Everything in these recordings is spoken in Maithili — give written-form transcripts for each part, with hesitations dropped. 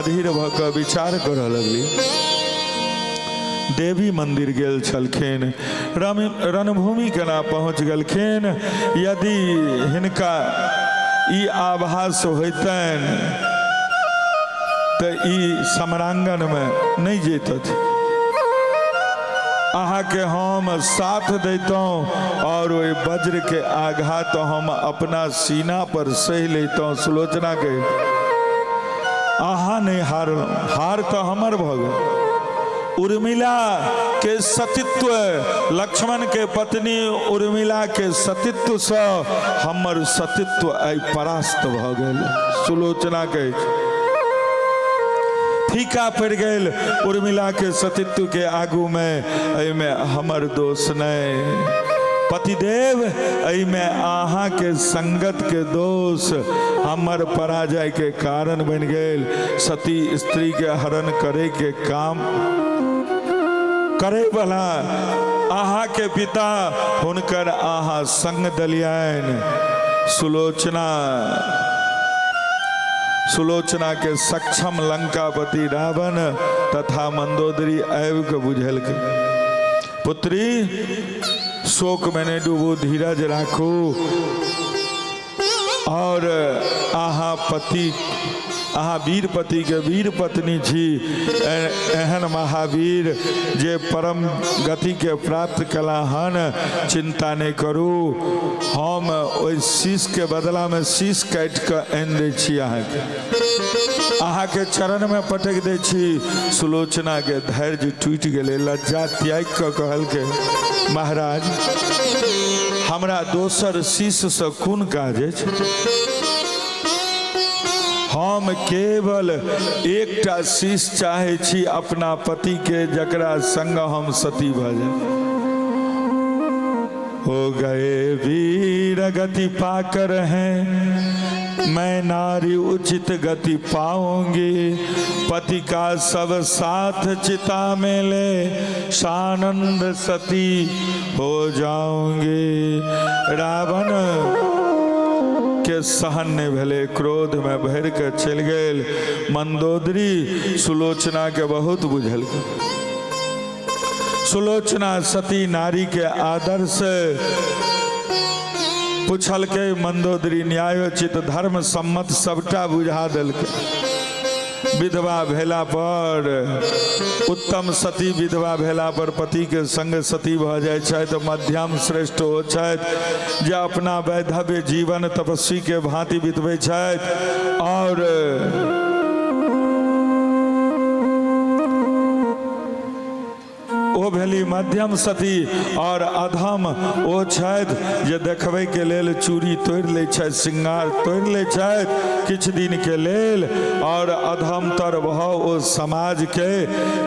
अधीर भऽ कऽ विचार करऽ लगली। देवी मंदिर गेल छलखिन, रणभूमि केना पहुँच गेलखिन। यदि हिनका ई आभास होइतनि तऽ ई समरांगनमे नहि जैतथि। अहाँके हम साथ दैतहुँ आओर ओहि वज्रके आघात हम अपना सीना पर सहि लैतहुँ। सुलोचनाके अहाँ नहि हारलहुँ, हार तऽ हमर भऽ गेल। उर्मिला के सतीत्व, लक्ष्मण के पत्नी उर्मिला के सतीत्व सँ हमर सतीत्व आइ परास्त भऽ गेल। सुलोचना के फीका पड़ि गेल उर्मिला के सतीत्व के आगू में। एहिमे हमर दोष नहि पतिदेव, एहिमे अहाँ के संगत के दोष हमर पराजय के कारण बनि गेल। सती स्त्री के हरण करे के काम करे वाला अहाँ के पिता, हुनकर अहाँ संग दलियनि। सुलोचना के सक्षम लंकापति रावण तथा मंदोदरी आबि के बुझलकै, पुत्री शोक में नहीं डूबू, धीरज राखू और अहाँ पति, अहाँ वीर पति के वीर पत्नी छी। एहन महावीर जे परम गति के प्राप्त कला हन, चिंता नहीं करू, हम ओहि शीश के बदला में शीश काटि कऽ आनि दै छी, अहाँके चरण में पटक दै छी। सुलोचना के धैर्य टूटि गेलै, लज्जा त्यागि कऽ कहलकै, महाराज हमरा दोसर शीशसँ कोन काज अछि? हम केवल एकटा शीश चाहै छी अपना पति के, जकरा संग हम सती भऽ जाय। हो गए वीर गति पाकर हैं, मैं नारी उचित गति पाऊंगी। पति का सब साथ चिता में ले सानंद सती हो जाऊंगी। रावण के सहन नहीं भेले, क्रोध में भर के चल गेल। मंदोदरी सुलोचना के बहुत बुझल। सुलोचना सती नारी के आदर्श पुछलकै, मंदोदरी न्यायोचित धर्म सम्मत सबटा बुझा देलकै। विधवा भेला पर, उत्तम सती विधवा भेला पर पति के संग सती भऽ जाइ छथि। मध्यम श्रेष्ठ हो छथि जे अपना वैधव्य जीवन तपस्वी के भांति बितबै छथि और ओ भेली मध्यम सती, और अधम ओ छथि जे देखबैके लेल चूड़ी तोड़ि लै छथि, श्रृंगार तोड़ि लै छथि किछु दिनके लेल, और अधम तर भऽ ओ समाजके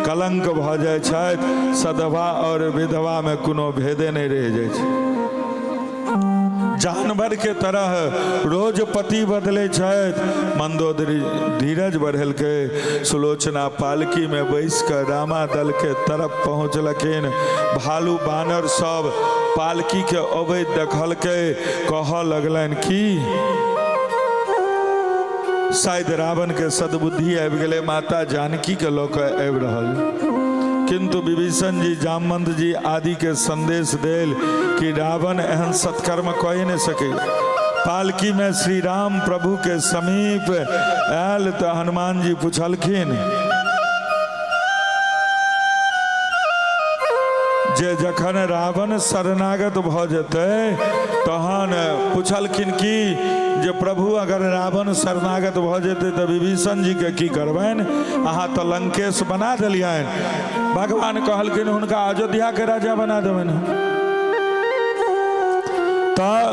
कलंक भऽ जाइ छथि। सधवा और विधवामे कोनो भेदे नहि रहि जाइ छै। जानवर के तरह रोज पति बदले छथि। मंदोदरी धीरज बढ़ेलकै। सुलोचना पालकी में बैस कऽ रामा दल के तरफ पहुँचलखिन। भालू बानर सब पालकी के अबैत देखलकै, कहऽ लगलनि कि शायद रावण के सद्बुद्धि आबि गेलै, माता जानकी के लऽ कऽ आबि रहल। किंतु विभीषण जी, जामवंत जी आदि के संदेश देल कि रावण एहन सत्कर्म कऽ नहि सके। पालकी में श्री राम प्रभु के समीप आयल तऽ हनुमान जी पुछलखिन जे जखन रावण शरणागत भऽ जेतै तहन, पुछलखिन कि जे प्रभु अगर रावण शरणागत भऽ जेतै तऽ विभीषण जी के की करबनि? अहाँ तऽ लंकेश बना देलियनि। भगवान कहलखिन हुनका अयोध्या के राजा बना देबनि। तऽ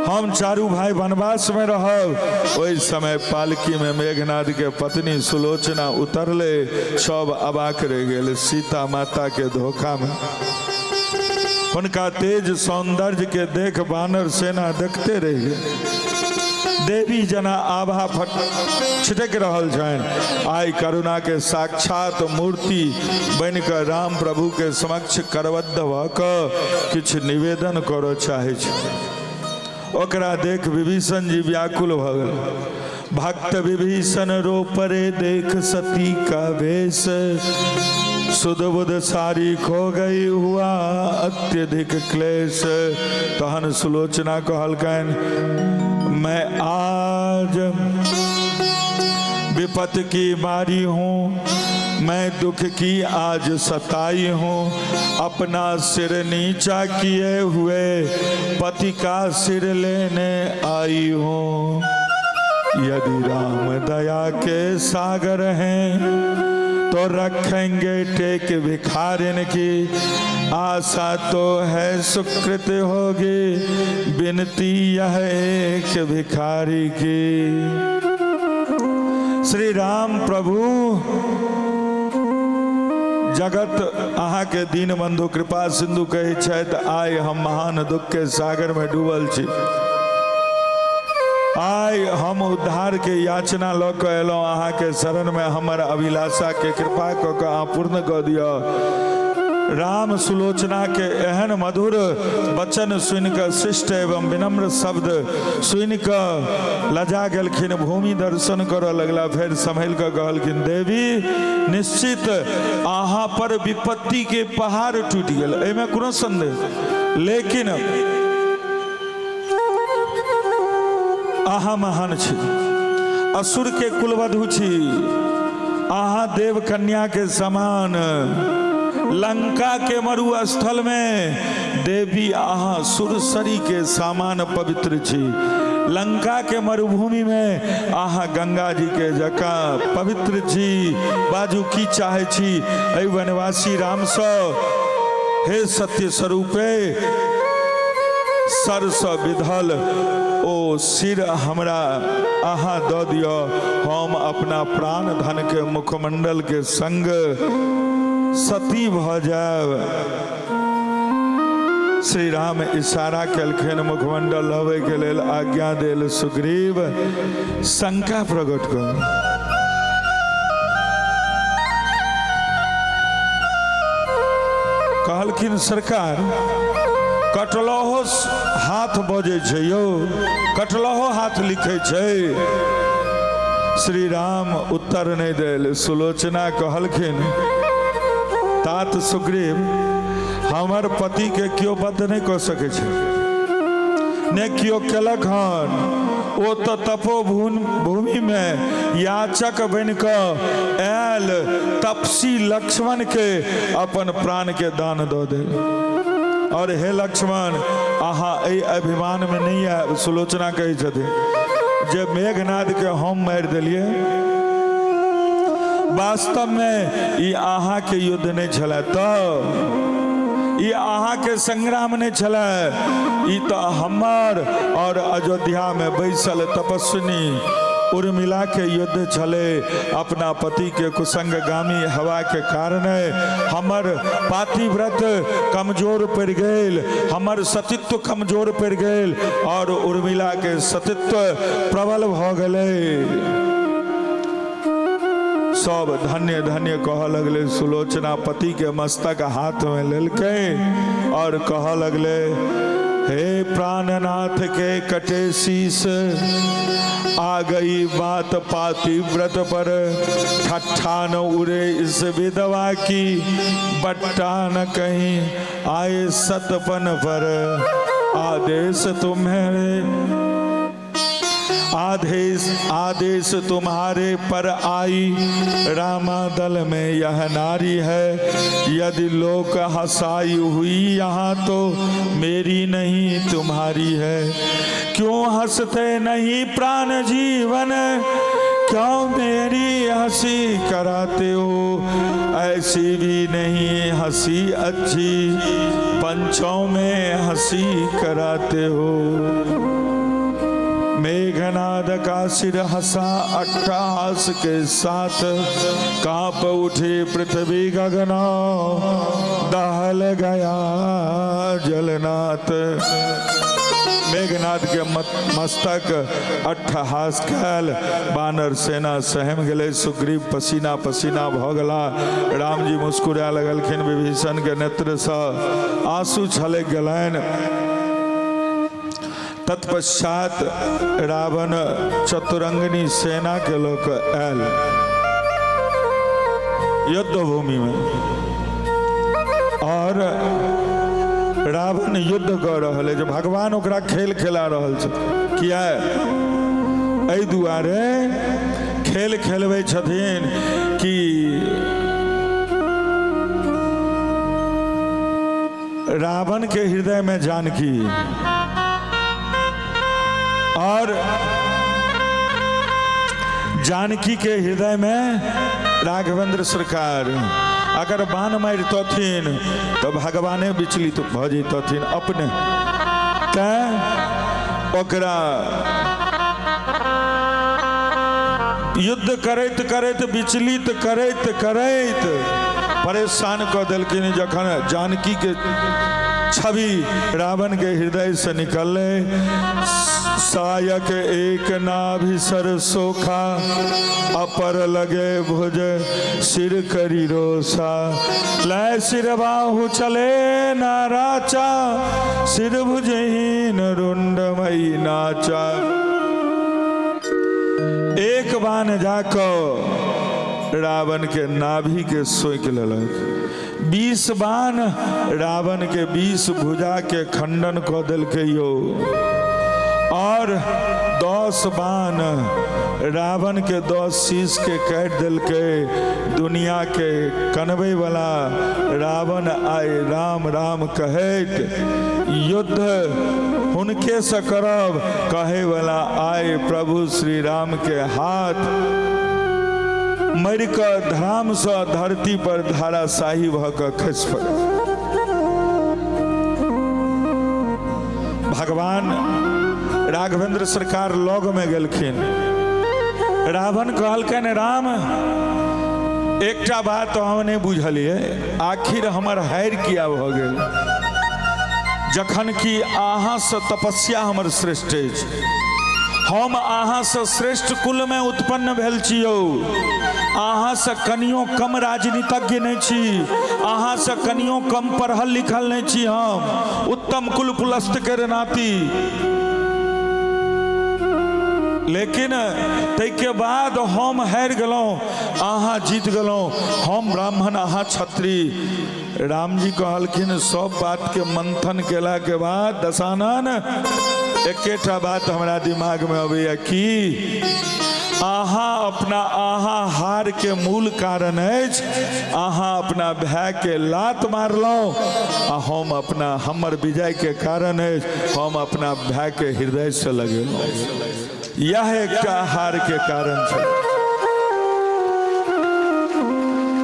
हम चारू भाई वनवास में रहब। ओहि समय पालकी में मेघनाद के पत्नी सुलोचना उतरले, सब अबाक रहि गेल। सीता माता के धोखा में हुनका तेज सौंदर्य के देख बानर सेना देखते रहि गेल। देवी जना आभा फट छिटक रहल छनि। आइ करुणा के साक्षात मूर्ति बनि कऽ राम प्रभु के समक्ष करबद्ध भऽ कऽ किछु निवेदन करऽ चाहै छै। ओकरा देख विभीषण जी व्याकुल भऽ गेल। भक्त विभीषण रो परे देख सती का वेश, सुध बुध सारी खो गई हुआ अत्यधिक क्लेश। तहन सुलोचना कहलकनि, मैं आज विपत की मारी हूँ, मैं दुख की आज सताई हूँ, अपना सिर नीचा किए हुए पति का सिर लेने आई हूँ। यदि राम दया के सागर हैं तो रखेंगे टेक भिखारिन की, आशा तो है सुकृत होगी, विनती यह एक भिखारी की। श्री राम प्रभु जगत अहाँ के दीन बंधु कृपा सिंधु कहै छथि, आइ हम महान दुख के सागर में डूबल छी, आइ हम उद्धार के याचना लऽ कऽ एलहुँ अहाँ के शरण में, हमर अभिलाषा के कृपा कऽ कऽ अहाँ पूर्ण कऽ दिअ। राम सुलोचना के एहन मधुर वचन सुनि कऽ, शिष्ट एवं विनम्र शब्द सुनि कऽ लजा गेलखिन, भूमि दर्शन करऽ लगला। फेर सम्हलि कऽ कहलखिन, देवी निश्चित अहाँ पर विपत्ति के पहाड़ टूटि गेल, एहिमे कोनो संदेह, लेकिन अहाँ महान छी, असुर के कुलवधु छी, अहाँ देव कन्या के समान लंका के मरु स्थल में देवी अहाँ सुरसरी के समान पवित्र छी, लंका के मरुभूमि में अहाँ गंगा जी के जकाँ पवित्र छी। बाजू की चाहे छी एहि वनवासी राम सँ? हे सत्य स्वरूपे, सरसँ विधल ओ सिर हमरा अहाँ दऽ दिअ, हम अपना प्राण धन के मुखमंडल के संग सती भऽ जायब। श्री राम इशारा केलखिन, मुखमंडल लबै के लेल आज्ञा देल। सुग्रीव शंका प्रकट कर कहलखिन, सरकार कटलहो हाथ बजै छै यौ, कटलहो हाथ लिखै छै। श्री राम उत्तर नहि देल। सुलोचना कहलखिन, तात सुग्रीव, हमर पति के केओ बद्ध नहि कऽ सकै छै, ने केओ केलक हन। ओ तऽ तपोभूमि भूमिमे याचक बनि कऽ आयल तपसी लक्ष्मण के अपन प्राण के दान दऽ देल। और हे लक्ष्मण, अहाँ एहि अभिमान में नहीं आयब। सुलोचना कहै छथिन जे मेघनाद के हम मारि देलियै, वास्तव में ई अहाँके युद्ध नहि छलै, तऽ ई अहाँके संग्राम नहि छलै, ई तऽ हमर और अयोध्या में बैसल तपस्विनी उर्मिला के युद्ध छलै। अपना पति के कुसंगगामी हवा के कारणे हमर पातिव्रत कमजोर पड़ि गेल, हमर सतीत्व कमजोर पड़ि गेल और उर्मिला के सतीत्व प्रबल भऽ गेलै। सब धन्य धन्य कहऽ लगलै। सुलोचना पति के मस्तक हाथ में लेलकै और कहऽ लगलै, हे प्राणनाथ के कटे शीश, आ गई बात पातिव्रत पर, ठट्ठा न उड़े इस विधवा की, बट्टा न कहीं आए सतपन पर, आदेश तुम्हारे आदेश आदेश तुम्हारे पर आई, रामादल में यह नारी है, यदि लोक हंसाई हुई यहाँ तो मेरी नहीं तुम्हारी है। क्यों हंसते नहीं प्राण जीवन, क्यों मेरी हंसी कराते हो, ऐसी भी नहीं हंसी अच्छी, पंचों में हंसी कराते हो। मेघनाद का सिर हंसा अट्टहास के साथ, कांप उठी पृथ्वी गगना, दहल गया जलनाथ। मेघनाथ के मस्तक अट्टहास कैल, बानर सेना सहम गेलै, सुग्रीव पसीना पसीना भऽ गेला। रामजी मुस्कुरा लगलखिन, विभीषण के नेत्र सँ आंसू छलकि गेलनि। तत्पश्चात रावण चतुरंगिणी सेना के लऽ कऽ आयल युद्ध भूमि में और रावण युद्ध कऽ रहल अछि। भगवान ओकरा खेल खेला रहल छथि। किया? एहि दुआरे खेल खेलबै छथिन कि रावण के हृदय में जानकी और जानकी के हृदय में राघवेंद्र सरकार अगर बाण मारितथिन तो भगवाने विचलित भऽ जैतथिन अपने। तैं ओकरा युद्ध करैत करैत विचलित करैत करैत परेशान कऽ देलखिन। जखन जानकी के छवि रावण के हृदय से निकललै, सायक एक नाभि सर सोखा, अपर लगे भुज सिर करी रोसा, लय सिर बाहु चले नाराचा, सिर भुजहीन रुंडमयी नाचा। एक बाण जाकऽ रावण के नाभि के सोखि लेलक। 20 बाण रावण के 20 भुजा के खंडन कऽ देलकै यौ, और 10 बाण रावण के 10 शीश के काटि देलकै। दुनिया के कनबै वाला रावण आइ राम राम कहैत, युद्ध हुनके से करब कहे वाला आइ प्रभु श्री राम के हाथ मरि कऽ धराम से धरती पर धाराशाही भऽ कऽ खसि पड़ल। भगवान राघवेंद्र सरकार लग में गेलखिन। रावण कहलकनि, राम, एकटा बात हम नहि बुझलियै, आखिर हमर हारि किया भऽ गेल, जखन कि अहाँसँ तपस्या हमर श्रेष्ठ अछि। हम अहाँसँ श्रेष्ठ कुलमे उत्पन्न भेल छी यौ, अहाँसँ कनियो कम राजनीतिज्ञ नहि छी, अहाँसँ कनियो कम पढ़ल लिखल नहि छी, हम उत्तम कुल पुलस्त के नाती। लेकिन ताहिके बाद हम हारि गेलहुँ, अहाँ जीत गेलहुँ। हम ब्राह्मण, अहाँ क्षत्रिय। रामजी कहलखिन, सब बातके मंथन केलाके बाद दशानन, एकेटा बात हमरा दिमागमे अबैया कि अहाँ अपना अहाँ हार के मूल कारण अछि, अहाँ अपना भाय के लात मारलहुँ, आ हम अपना हमर विजय के कारण अछि, हम अपना भाय के हृदय से लगेलहुँ। यह एकटा हार के कारण छै।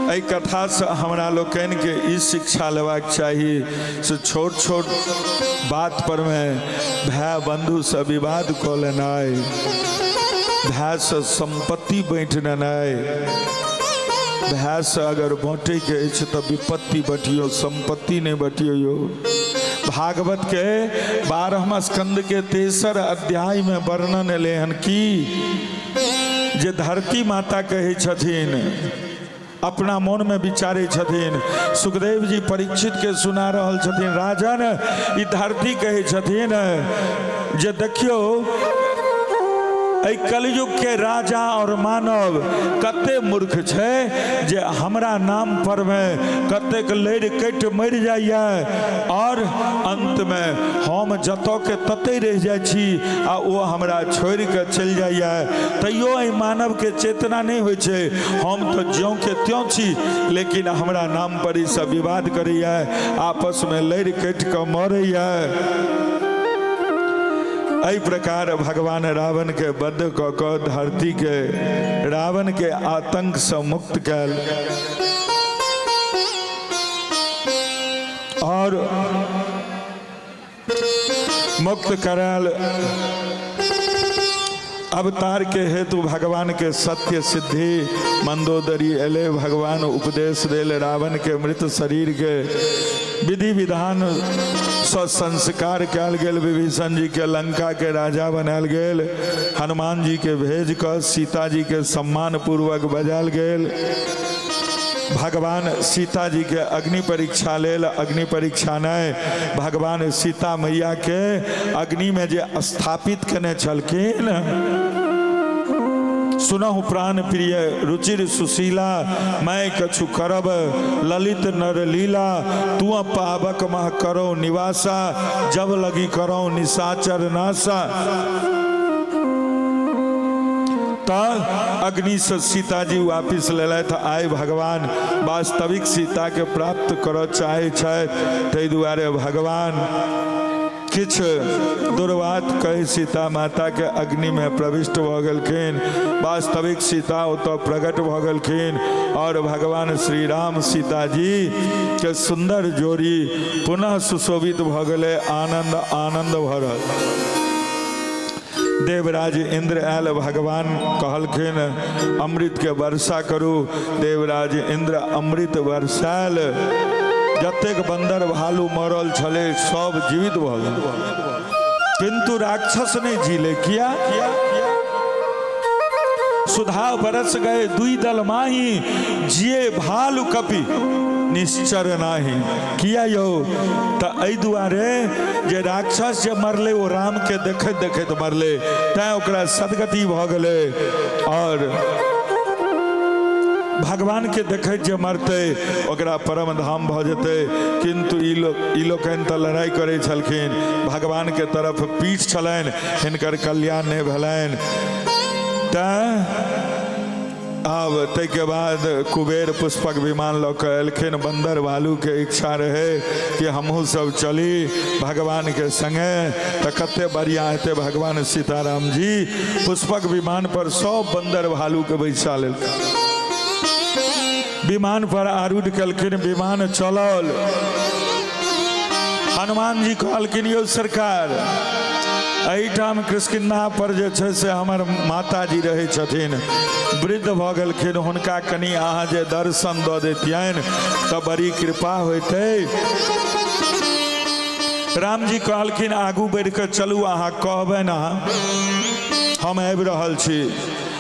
एहि कथासँ हमरा लोकनिके ई शिक्षा लेबाक चाही से छोट छोट बात पर मे भाय बंधुसँ विवाद कऽ लेनाइ, भायसँ सम्पत्ति बाँटि लेनाइ। भायसँ अगर बाँटैके अछि तऽ विपत्ति बटियौ, सम्पत्ति नहि बटियौ यौ। भागवत के 12वां स्कंद के तेसर अध्याय में वर्णन एलै हन कि जे धरती माता कहै छथिन, अपना मन में विचारै छथिन, सुखदेव जी परीक्षित के सुना रहल छथिन, राजन, ई धरती कहै छथिन जे देखियौ एहि कलयुग के राजा और मानव कते मूर्ख छै जे हमरा नाम पर में कतेक लड़ि कटि मरि जाइए, और अंत में हम जतऽ के तते रहि जाइ छी आ ओ हमरा छोड़ि कऽ चलि जाइए। तैयो एहि मानव के चेतना नहि होइ छै। हम तऽ ज्यों के त्यों छी, लेकिन हमरा नाम पर ई सब विवाद करैए, आपस में लड़ि कटि कऽ मरैए। एहि प्रकार भगवान रावण के बद्ध कऽ कऽ धरती के रावण के आतंक से मुक्त कयल और मुक्त करायल। अवतार के हेतु भगवान के सत्य सिद्धि मंदोदरी एले, भगवान उपदेश देल, रावण के मृत शरीर के विधि विधान सँ संस्कार कयल गेल, विभीषण जी के लंका के राजा बनायल गेल, हनुमान जी के भेज कऽ सीता जी के सम्मान पूर्वक बजायल गेल। भगवान सीता जी के अग्नि परीक्षा लेल, अग्नि परीक्षा नहि, भगवान सीता मैया के अग्नि में जे स्थापित केने छलखिन, सुनहु प्राण प्रिय रुचिर सुशीला, मैं कछु करब ललित नर लीला, तू पावक मह करो निवासा, जब लगी करो निशाचर नासा। तऽ अग्नि से सीताजी वापिस लेलथि। आइ भगवान वास्तविक सीता के प्राप्त करऽ चाहै छथि, ताहि दुआरे भगवान किछु दुर्वात कहि सीता माता के अग्नि में प्रविष्ट भऽ गेलखिन। वास्तविक सीता ओतऽ प्रकट भऽ गेलखिन और भगवान श्री राम सीता जी के सुंदर जोड़ी पुनः सुशोभित भऽ गेलै, आनंद आनंद भरल। देवराज इंद्र आयल, भगवान कहलखिन अमृत के वर्षा करू। देवराज इंद्र अमृत वर्षायल, जतेक बंदर भालू मरल छलै सब जीवित भऽ गेल, किंतु राक्षस नहि जीले। किया? सुधा बरस गए दुई दल माही, जिए भालू कपि निश्चर नाही। किया यौ? तऽ एहि दुआरे जे राक्षस जे मरलै ओ रामके देखैत देखैत मरलै, तैँ ओकरा सदगति भऽ गेलै। और भगवानके देखैत जे मरतै ओकरा परम धाम भऽ जेतै। किन्तु ई लोक ई लोकनि तऽ लड़ाइ करै छलखिन, भगवानके तरफ पीठ छलनि, हिनकर कल्याण नहि भेलनि। तैँ आब ताहिके बाद कुबेर पुष्पक विमान लऽ कऽ एलखिन। बन्दर भालूके इच्छा रहै कि हमहूँ सब चली भगवानके संगे, तऽ कते बढ़िआँ हेतै। भगवान सीताराम जी पुष्पक विमान पर सब बन्दर भालूके बैसा लेलखिन, विमान पर आरूढ़ केलखिन, विमान चलल। हनुमान जी कहलखिन यौ सरकार, एहिठाम किष्किन्धा पर जे छै से हमर माताजी रहै छथिन, वृद्ध भऽ गेलखिन, हुनका कनि अहाँ जे दर्शन दऽ दैतियनि तऽ बड़ी कृपा होइतै। रामजी कहलखिन आगू बढ़ि कऽ चलू, अहाँ कहबनि अहाँ, हम आबि रहल छी।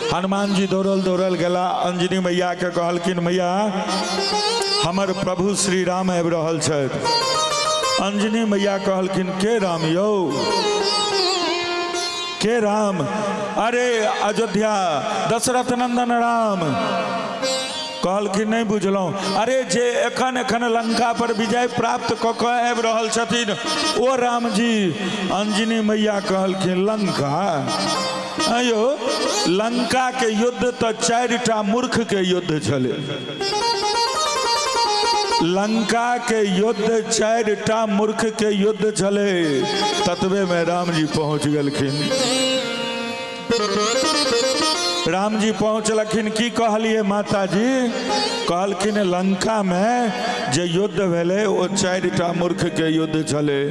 हनुमान जी दौड़ल दौड़ल गेला, अंजनी मैयाके कहलखिन मैया हमर प्रभु श्री राम आबि रहल छथि। अंजनी मैया कहलखिन के राम यौ, के राम? अरे अयोध्या दशरथ नंदन राम। कहलखिन नहि बुझलहुँ। अरे जे एखन एखन लंका पर विजय प्राप्त कऽ कऽ आबि रहल छथिन ओ रामजी। अंजनी मैया कहलखिन लंका? अयो लंका के युद्ध तऽ 4टा मूर्ख के युद्ध छलै। लंका के युद्ध 4टा मूर्ख के युद्ध छलै। ततबे में रामजी पहुँच गेलखिन। रामजी पहुँचलखिन, की कहलिए माताजी? कहलखिन लंका में जे युद्ध भेलै ओ 4टा मूर्ख के युद्ध छलै।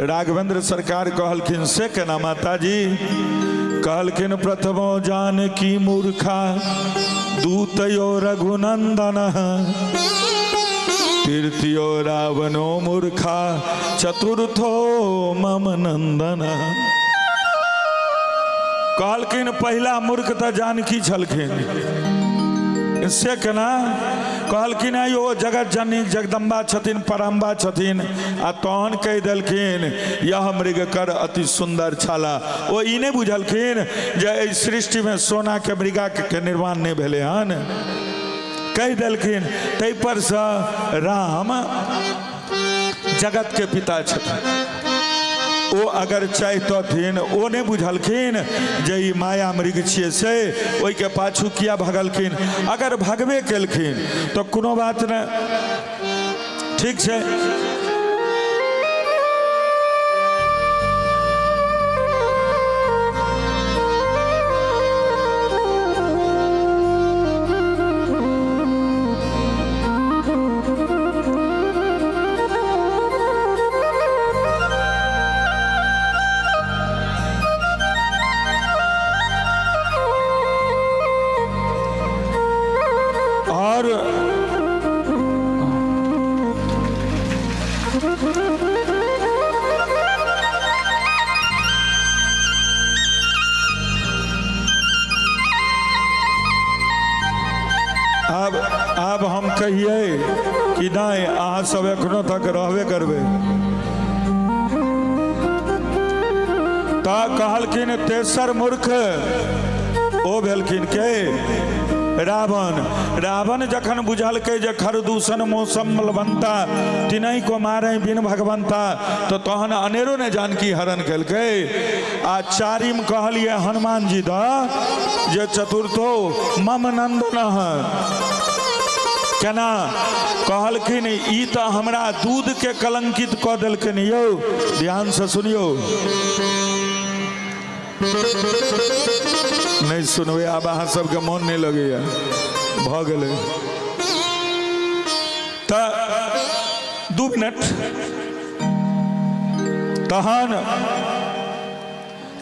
राघवेंद्र सरकार कहलखिन से केना माताजी? कहलखिन प्रथमो जानकी मूर्खा, दूतयो रघुनंदन, तृतीयो रावणो मूर्खा, चतुर्थो मम नंदन। कहलखिन पहिला मूर्ख तऽ जानकी छलखिन, से केना? कहलखिन आइयो जगत जननी जगदम्बा छथिन, पराम्बा छथिन। आ तहन कहि देलखिन यह मृग कर अति सुंदर छाला। ओ ई नहि बुझलखिन जे एहि सृष्टिमे सोना के मृगा के निर्माण नहि भेलै हन। कहि देलखिन ताहि पर से राम जगत के पिता छथिन। ओ अगर चाहितथिन, ओ नहि बुझलखिन जे ई माया मृग छियै, से ओहिके पाछू किया भगलखिन। अगर भगबे केलखिन तऽ कोनो बात नहि, ठीक छै। और आब आब हम कहियै कि नहि, अहाँ सब एखनो तक रहबे करबै। तऽ कहलखिन तेसर मूर्ख ओ भेलखिन के? रावण। रावण जखन बुझलकै जे खरदूषण मौसम मलवंता तिनहि को मारे बिन भगवंता, तऽ तहन अनेरो ने जानकी हरण केलकै। आ चारिम कहलियै हनुमान जी द जे चतुर्थो मम नंदन। केना कहलखिन? ई तऽ हमरा दूध के कलंकित कऽ देलखिन। यौ, ध्यान से सुनियौ। नहि सुनबै आब अहाँ सबके मोन नहि लगैया, भऽ गेलै तऽ 2 मिनट। तहन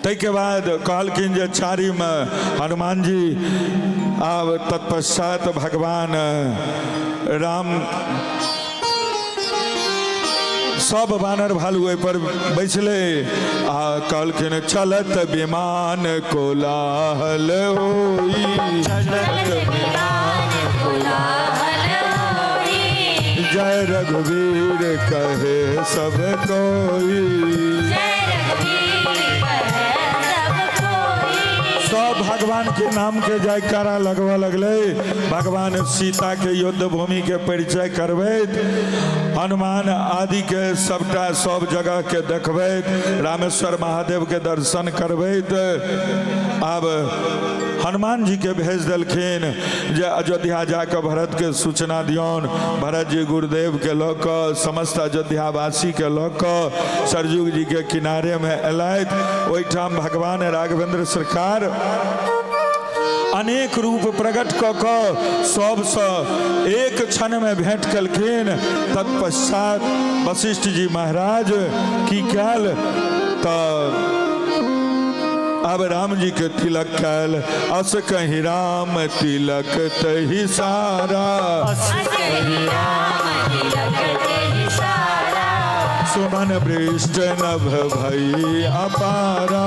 ताहिके बाद कहलखिन जे चारिमे हनुमान जी। आब तत्पश्चात भगवान राम सब बानर भालू ओहिपर बैसले आ कहलखिन चलत विमान कोलाहल होई, चलत विमान कोलाहल होई, जय रघुवीर कहे सब कोई, जय रघुवीर कहे सब कोई। सब भगवान के नाम के जयकारा लगबऽ लगलै। भगवान सीता के युद्ध भूमि के परिचय करबैत, हनुमान आदि के सबटा सब जगह के देखबैत, रामेश्वर महादेव के दर्शन करबैत, आब हनुमान जी के भेज देलखिन जे अयोध्या जाकऽ भरत के सूचना दियौन। भरत जी गुरुदेव के लऽ कऽ, समस्त अयोध्यावासी के लऽ कऽ सरयुग जी के किनारे में एलथि। ओहिठाम भगवान राघवेंद्र सरकार अनेक रूप प्रकट कऽ कऽ सबसँ एक क्षण में भेंट केलखिन। तत्पश्चात वशिष्ठ जी महाराज की कयल तऽ अब राम जी के तिलक कयल। अस कही राम तिलक तही सारा, अस कही राम तिलक तही सारा, सुमन वृष्ट नभ भई अपारा,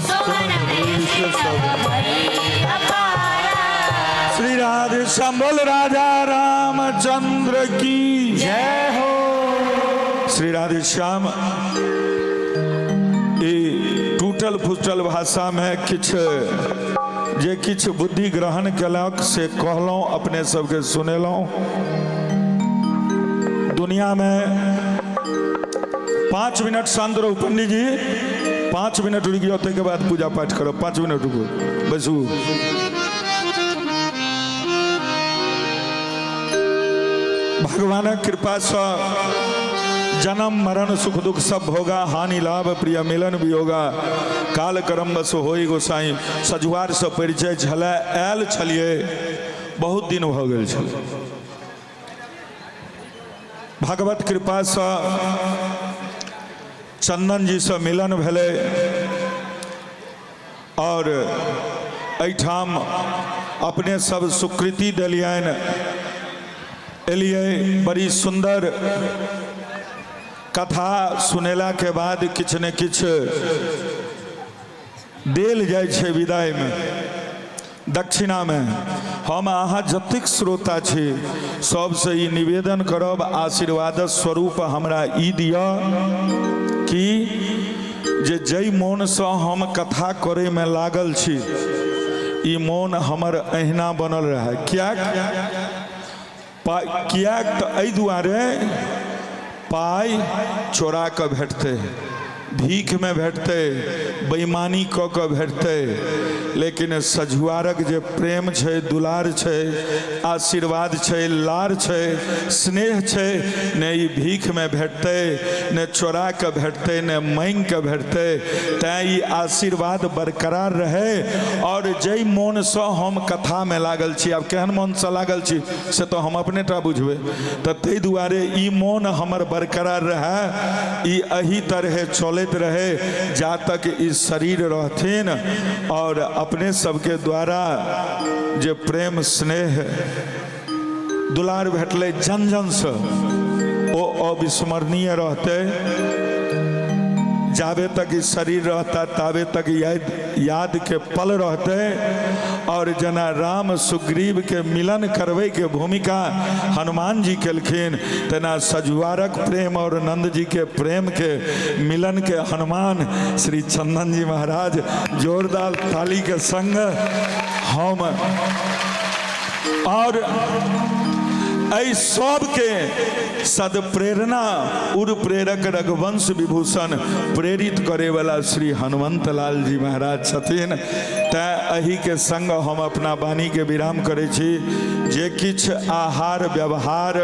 सुमन वृष्ट नभ भई अपारा। श्री राधे संबल राजा रामचंद्र की जय हो। श्री राधे श्याम। ई टूटल फूटल भाषा में किछु जे किछु बुद्धि ग्रहण केलक से कहलहुँ, अपने सबके सुनेलहुँ। दुनिया में 5 मिनट शांत रहू पंडित जी, 5 मिनट रुकि जाओ, ताहिके बाद पूजा पाठ करब। 5 मिनट रुकू, बैसू। भगवानक कृपासँ जन्म मरण सुख दुख सब भोगा, हानि लाभ प्रिय मिलन वियोगा, काल करम बस होई गोसाई। सजुआरसँ परिचय छलै, आयल छलियै, बहुत दिन भऽ गेल छलै। भगवत कृपासँ चंदन जीसँ मिलन भेलै और एहिठाम अपने सब स्वीकृति देलियनि, एलियै। बड़ी सुन्दर कथा सुनेला के बाद किछु ने किछु देल जाइ छै विदाइमे, दक्षिणामे। हम अहाँ जतेक श्रोता छी सबसँ ई निवेदन करब, आशीर्वाद स्वरूप हमरा ई दिअ कि जे जाहि मोनसँ हम कथा करैमे लागल छी, ई मोन हमर अहिना बनल रहै। किएक किएक तऽ एहि दुआरे, पाइ चोरा कऽ भेटतै, भीखमे भेटतै, बेईमानी कऽ कऽ भेटतै, लेकिन सझुआरक जे प्रेम छै, दुलार छै, आशीर्वाद छै, लार छै, स्नेह छै, ने ई भीखमे भेटतै, ने चोरा कऽ भेटतै, ने माँगि कऽ भेटतै। तैँ ई आशीर्वाद बरकरार रहै। आओर जाहि मोनसँ हम कथामे लागल छी, आब केहन मोनसँ लागल छी से तऽ हम अपने टा बुझबै, तऽ ताहि दुआरे ई मोन हमर बरकरार रहए, ई एही तरहे चलैत रहै जा तक ई शरीर रहथिन। आओर अपने सबके द्वारा जे प्रेम स्नेह दुलार भेटलै जन जनसँ, ओ अविस्मरणीय रहतै। जाबे तक ई शरीर रहता ताबे तक याद याद के पल रहते। और जना राम सुग्रीव के मिलन करवे के भूमिका हनुमान जी केलखिन, तेना सजुआरक प्रेम और नंद जी के प्रेम के मिलन के हनुमान श्री चंदन जी महाराज जोरदार ताली के संग हम और एहि सबके सदप्रेरणा उर प्रेरक रघुवंश विभूषण प्रेरित करे वाला श्री हनुमंत लाल जी महाराज छथिन। तैं एहि के संग हम अपना वाणी के विराम करै छी। जे किछु आहार व्यवहार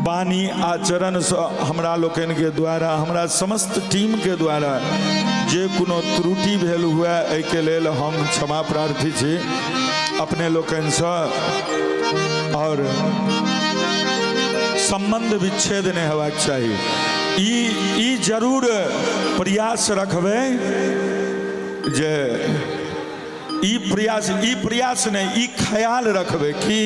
वाणी आचरणसँ हमरा लोकनिके द्वारा, हमरा समस्त टीमके द्वारा जे कोनो त्रुटि भेल हुए, एहिके लेल हम क्षमा प्रार्थी छी अपने लोकनिसँ। और संबंध विच्छेद नहि हेबाक चाही, ई ई जरूर प्रयास रखबै जे ई प्रयास नहि, ई ख्याल रखबै कि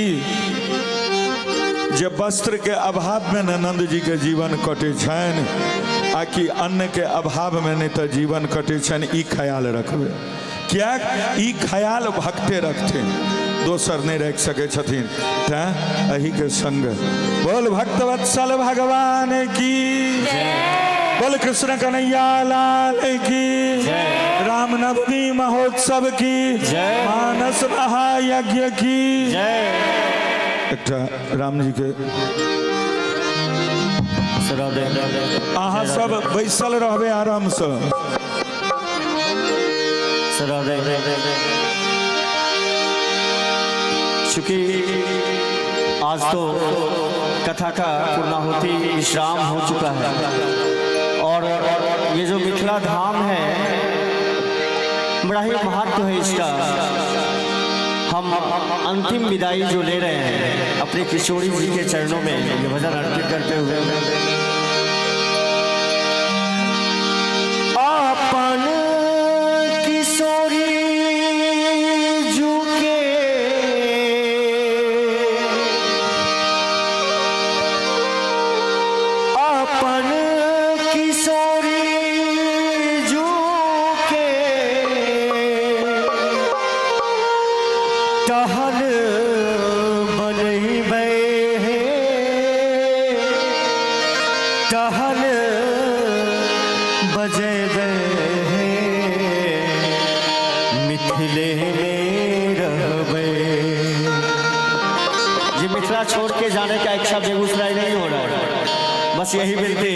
जे वस्त्र के अभाव में न नंद जी के जीवन कटे छनि आ कि अन्न के अभाव में नहि तऽ जीवन कटे छनि, ई ख्याल रखबै। किएक ई ख्याल भक्ते रखथिन, दोसर नहि राखि सकै छथिन। तैं एहि के संग बोल भक्तवत्सल भगवान की, बोल कृष्ण कन्हैया लाल की, रामनवमी महोत्सव की, मानस महायज्ञ की। एकटा राम जी के अहाँ सब बैसल रहबै आरामसँ। राधे। चूंकि आज तो कथा का पूर्णाहुति विश्राम हो चुका है और ये जो मिथिला धाम है, बड़ा ही महत्व है इसका। हम अंतिम विदाई जो ले रहे हैं, अपने किशोरी जी के चरणों में ये भजन अर्पित करते हुए। अपन किशोरी झुके अपन किशोरी झुके टहल बनैबै हे, टहल बजेबै हे, मिथिले में रहबै। जी, मिथिला छोड़ के जाने का इच्छा बेगूसराय नहीं हो रहा है, बस यही विनती।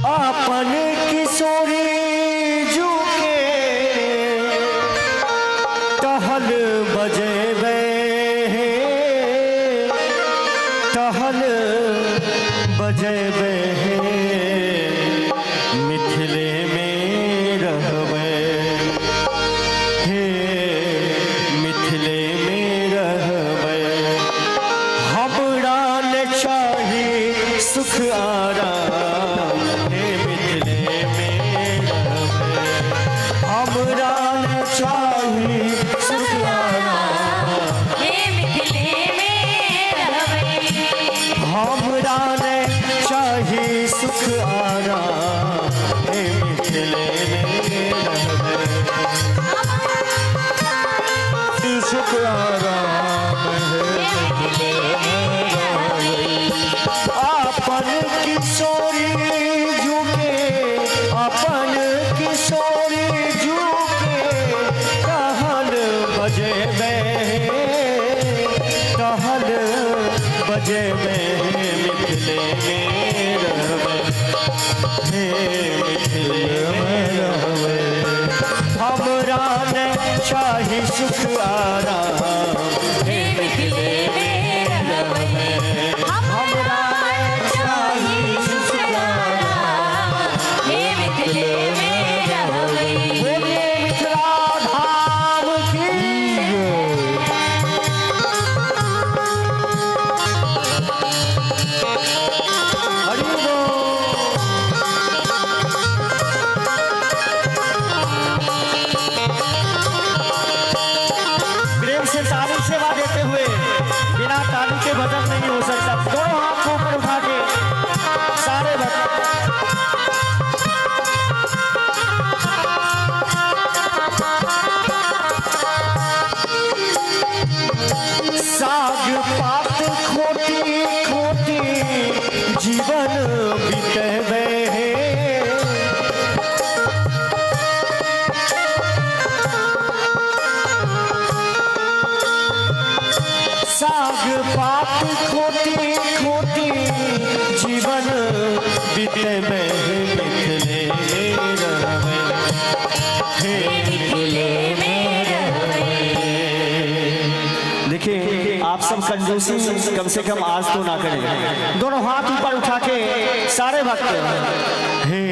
अपन किशोरी झुके टहल बजेबै हे, टहल बजेबै हे, मिथिले में रहबै हे, मिथिले में रहबै। हमरा ने चाही सुख आराम हे, मिथिले में रहबै। हमरा ने चाही सुख आराम हे, मिथिले में रहबै। हमरा ने चाही सुख आराम हे, मिथिले में रहबै। सुख आराम है। हे, मिथिले में रहबै। अपन किशोरी झुके अपन किशोरी झुके टहल बजेबै, टहल बजेबै, मिथिले में रहबै हे, मिथिले में रहबै। हमरा ने चाही सुख आराम हे, मिथिले में रहबै। हमरा चाही सुख आराम हे, मिथिले में रहबै। बोलिए मिथिला धाम की। हरि बोल। प्रेम से ताली सेवा देते हुए, बिना ताली के भजन नहीं हो सकता। दोनों हाथ को ऊपर उठा के सारे भक्त। साग पात खोटी खोटी जीवन बीते मिथिले में रहबै, हे मिथिले में रहबै। देखिए आप सब कंजूसी कम से कम आज तो ना करें। दोनों हाथ ऊपर उठा के सारे भक्त, हे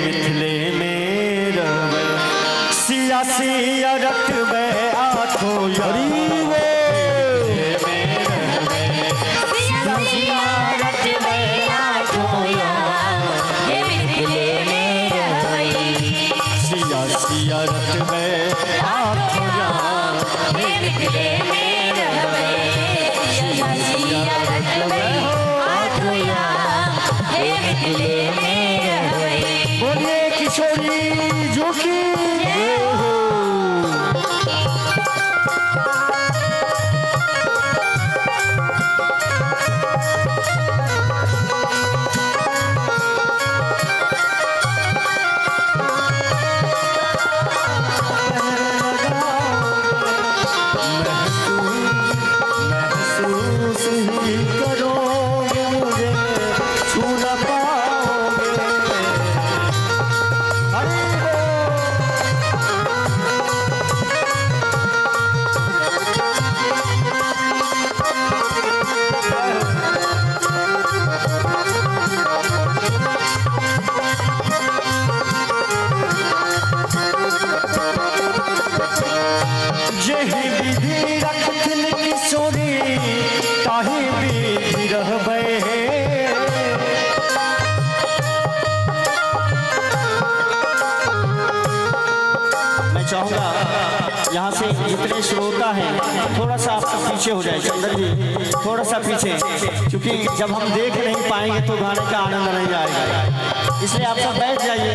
मिथिले में रहबै, सिया सिया रखबै आठो सिया सिया रटबै आठो याम, हे मिथिले में रहबै। सिया सिया रखबै आठो याम, हे मिथिले में रहबै। सिया सिया रटबै आठो याम, हे मिथिले में रहबै। बोलिए किशोरी जोकी। महसूस ही करोगे मुझे, छू न पाओगे। हरि बोल। जेहि विधि रखथिन किशोरी ताहि विधि रहबै। मैं चाहूँगा यहाँ से जितने श्रोता हैं थोड़ा सा आप पीछे हो जाए। चंदन जी थोड़ा सा पीछे, क्योंकि जब हम देख नहीं पाएंगे तो गाने का आनंद नहीं आएगा, इसलिए आप सब बैठ जाइए।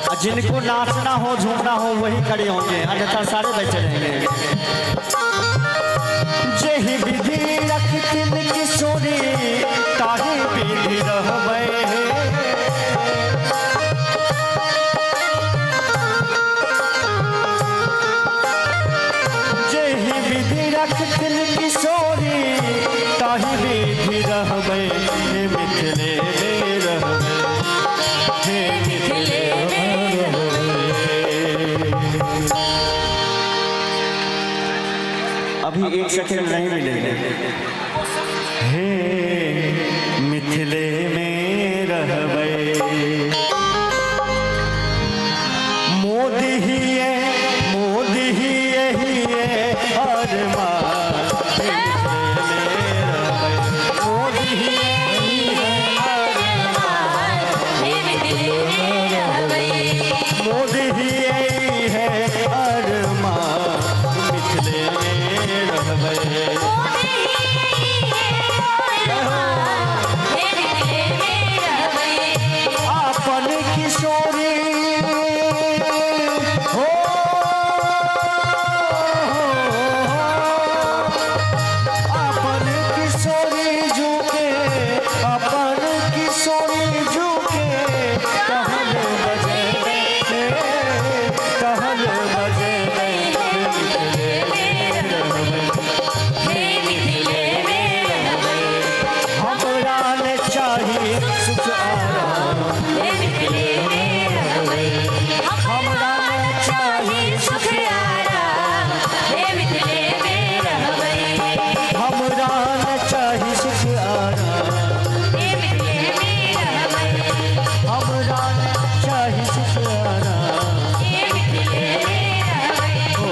और जिनको नाचना हो झूमना हो वही खड़े होंगे, अन्यथा सारे बैठे रहेंगे। जेहि विधि रखथिन किशोरी ताहि विधि रहबै। जेहि विधि रखथिन किशोरी ताहि विधि रहबै, हे मिथिले में रहबै, हे मिथिले में रहबै। अभी एक सेकंड नहीं मिलेंगे। हे मिथिले में रहबै, मोदी ही है, मोदी ही यही है अरमान, हे मिथिले में रहबै। मोदी ही यही है अरमान, हे मिथिले में रहबै। मोदी ही यही है अरमान, मिथिले में रहबै। मोदी ही है अरमान, हे मिथिले में रहबै। अपन किशोरी हो, अपन किशोरी झुके, अपन किशोरी झुके टहल बजेबै, टहल बजेबै, मिथिले में रहबै। हे मिथिले में रहबै। हमरा ने चाही सुख आराम, हे मिथिले में रहबै। हमरा ने चाही सुख आराम, हे मिथिले में रहबै। हमरा न चाही सुख आराम, हे मिथिले में रहबै। हमरा न चाही सुख आराम, हे मिथिले में रहबै। ओ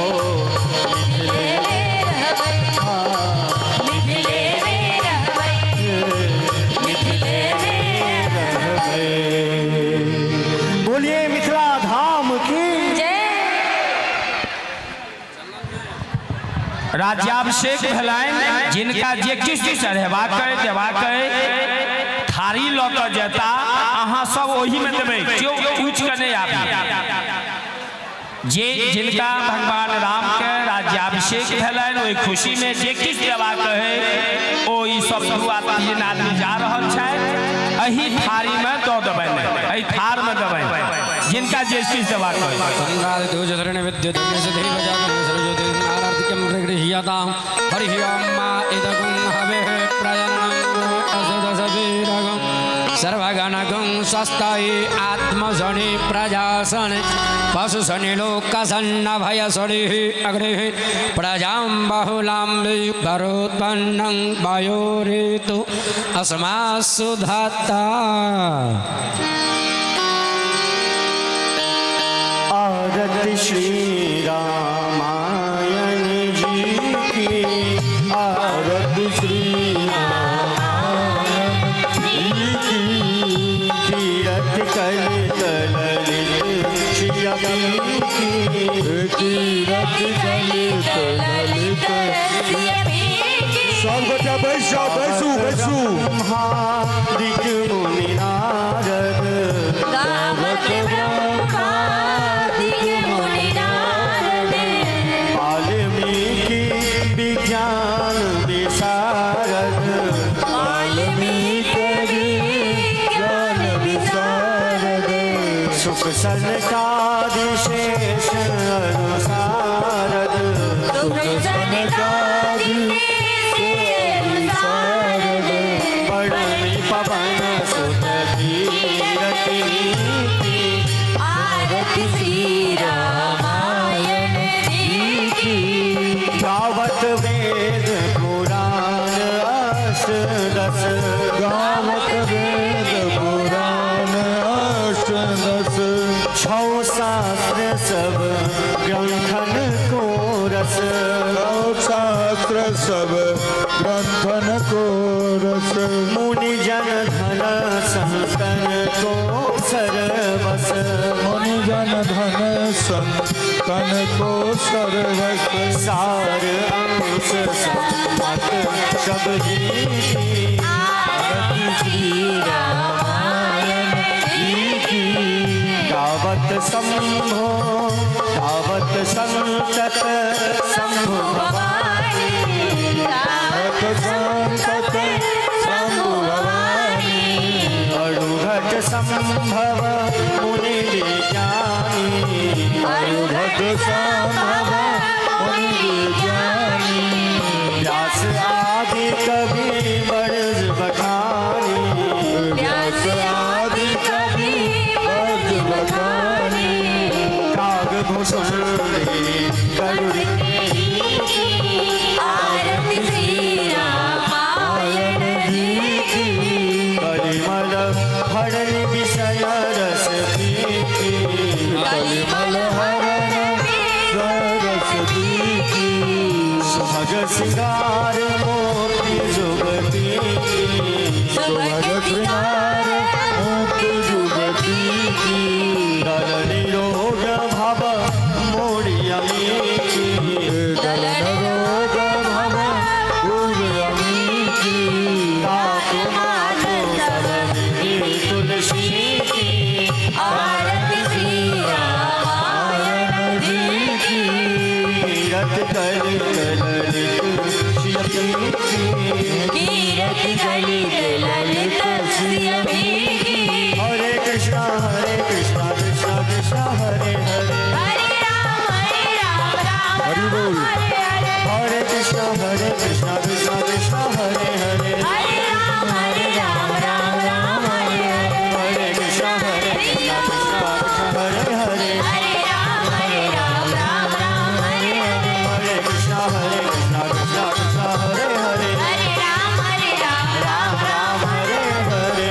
मिथिले में रहबै। मिथिले में रहबै। मिथिले में रहबै। बोलिए मिथिला धाम की जय। राज्याभिषेक भेलनि, जिनका जे किछु चढ़ेबाक अइ देबाक अइ थारी लऽ कऽ जेता, अहाँ सब ओहिमे देबै, केओ उठि कऽ नहि आबी। जे जिनका भगवान राम के राज्याभिषेक भेलनि ओहि खुशी में जे किछु देबाक अइ ओ ई सब दू आ तीन आदमी जा रहल छथि, एहि थारीमे दऽ देबनि, एहि थारमे देबनि जिनका जे किछु देबाक अइ। हरि ओम मा इदगुं हवे प्रजननं असदसवीरगं सर्वगणगं स्वस्तये आत्मसनि प्रजासनि पशुसनि लोकसन्नभयसनिः अग्निः प्रजां बहुलां करोत्पन्नं वायोरेतु अस्मासु धाता। आरती श्री रामायण जी की, आरती श्री रामायण जी की, कीरत कलित ललित सिया की, कीरत कलित ललित सिया की। सब गोटा बैस जाओ, बैसू बैसू। ब्रह्मादिक मुनि नारद, गावत ब्रह्मादिक मुनि नारद, वाल्मीकि विज्ञान विशारद, वाल्मीकि ज्ञान विशारद, सुख सनकादिशेष अनुसारद, सुख सनकादि अनुसारद, बड़नि पवन सुत कीरति नीति, आरती श्री रामायण जी की। गावत वेद पुराण अष्ट दस, गावत वेद पुराण अष्ट दस, छौ शास्त्र सब ग्रंथन को रस, शास्त्र सब ग्रंथन को रस, मुनि जन धन संतन को सरवस, मुनि जन धन संतन को सर्वस, सार अंश सम्मत सब जी की, आरती श्री रामायण जी की। गावत शंभो गावत संतत शंभु भवानी, गावत संतत शंभु भवानी, अणुघट संभव मुनि विज्ञानी, अरुघट संभव मुनि ज्ञानी, व्यास आदि कवि बरज बखानी, व्यास आदि कवि बरज बखानी, काग भूषण गरुड़ आरती श्री रामायण जी की। कलिमल हरण विषय रस पीती, कलिमल हरण सरस्वती की, सुभग सिंगार मोती जुगती, सुभग श्रृंगार मुक्त जुगती की, दल निरोग भव मोरियमी, दलन रोग भव पूर्यमी की, तातु मातु सब मिली तुलसी की, आरती श्री रामायण जी की। कीरत कलित ललित सिया की, कीरत कलित ललित सिया की। हरे कृष्णा कृष्णा कृष्णा हरे हरे, हरे राम राम हरि राम बोल। हरे हरे, हरे कृष्णा कृष्णा कृष्णा हरे हरे, हरे राम राम राम हरे हरे, हरे कृष्णा कृष्णा कृष्णा हरे हरे, हरे राम राम राम हरे हरे, हरे कृष्णा कृष्णा कृष्णा हरे हरे, हरे राम राम राम हरे हरे।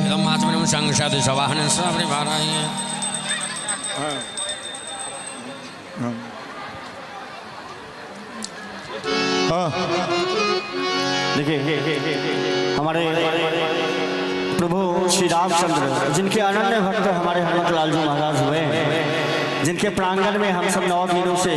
इदं आचमनं संसदि सवाहनं सपरिवाराय। हाँ देखिए हमारे प्रभु श्री रामचंद्र जिनके अनन्य भक्त हमारे हनुमत लाल जी महाराज हुए, जिनके प्रांगण में हम सब 9 दिनों से